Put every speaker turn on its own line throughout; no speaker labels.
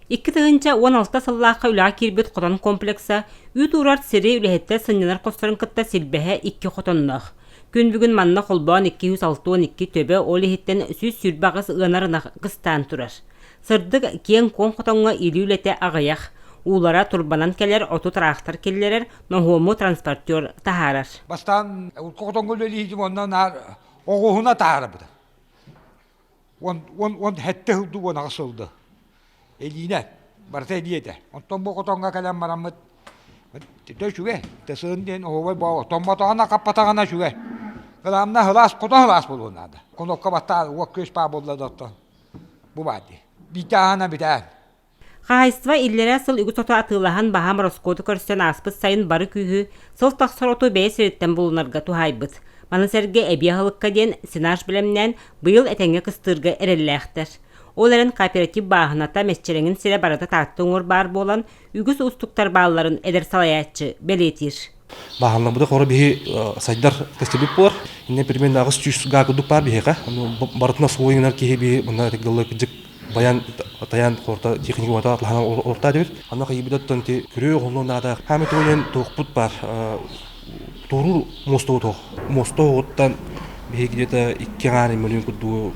2016 сыллаахха үлэҕэ киирбит хотон комплекса үүт уурар сири үлэһиттэр сынньанар хосторун кытта силбэһэ икки хотонноох. Күн бүгүн манна холбоон 262 төбө, ол иһиттэн 128 ыанар ынах кыстаан турар. Сырдык, киэҥ-куоҥ хотоҥҥо илии үлэтэ аҕыйах. Уулара турбанан кэлэр, оту тыраахтар киллэрэр, ноһуому транспортер таһаарар.
Бастаан хотоҥҥо үлэлиирим онно наар оҕуһуна таһаарбыта. Уон уон уон сэттэ сыл дуу, 18 сыл дуу. Элиинэ, барыта элии этэ. Онтон бу хотоҥҥо кэлэн бараммыт Тө үчүгэй, тысыын диэн оһуобай боо томмотоҕуна хаппатаҕына үчүгэй. Кылаамна сылаас, хото сылаас буолуон наада. Кунокка баттаа уот күөс баа буолла да оттон бу баар дии. Биитэ аһана бүтään.
Хаһаайыстыба иллэрээ сыл үгүс оту атыылаһан баһаам ороскуоту көрсөн ааспыт сайын бары күүһү сыл тахсар оту бэйэ сириттэн булунарга туһаайбыт. Маны сэргэ эбии аһылыкка диэн сенаж бэлэмнээн быйыл этэҥҥэ кыстыырга эрэллээхтэр. Ол эрэн кооператив бааһыната, мэччирэҥин сирэ барыта Таатта уҥуор баар буолан, үгүс уустуктар баалларын эдэр салайааччы бэлиэтиир.
Бааһыннарбыта хоро биһи сайдар кэстибит буолар. Инне примерно 800 га курдук баар биһиэхэ. Барытына суойунар киһи биһи мына гыллы кыдьык баян таян хорта техника уота атлаһан орта дебит. Анна кыйбыдаттан ти күрөө оҕоллон наада. Хами туйен туохпут бар. Туоруур мостоо туох. Мостоо оттан биһи где-то икки аҥаар мөлүйүөн курдугу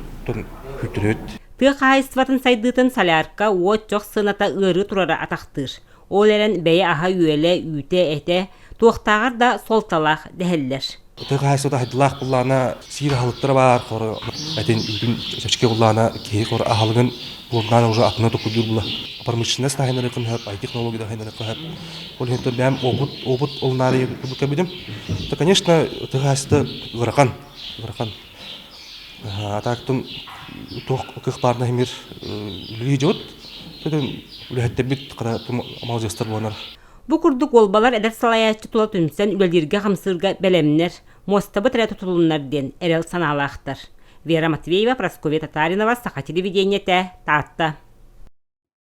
күттүрүт.
Тыа хаһаайыстыбатын сайдыытын солярка, уот, чох сыаната ыарыы турара атахтыыр. Ол эрэн бэйэ аһа-үөлэ, үүтэ-этэ туохтааҕар да суолталаах дэһэллэр.
Тыа хаһаайыстыбата хайдылаах буллаана сиир аһылыктара баар хоро этин үүтүн чэпчэки буллаана киһи хор аһылыгын булнаан уже атына токуйдуур була. Промышленность таһынары кынһап, IT-технология таһынары кынһап. Ол иһин бэйэм опыт опыт олнаары кэбидим. То, конечно, тыа хаһаайыстыбата ыарахан, ыарахан. Атаактын туох кых баарына химир үлэлии дьыбыт. Үлэһиттэрбит хата маладьыастар буоланар.
Бу курдук уолбалар эдэр салайааччы тула түмсэн үлэлииргэ-хамсыырга бэлэмнэр, муостабыт эрэ тутулуннар диэн эрэл санаалаахтар. Вера Матвеева, Прасковья Татаринова, Саха телевидениетэ, Таатта.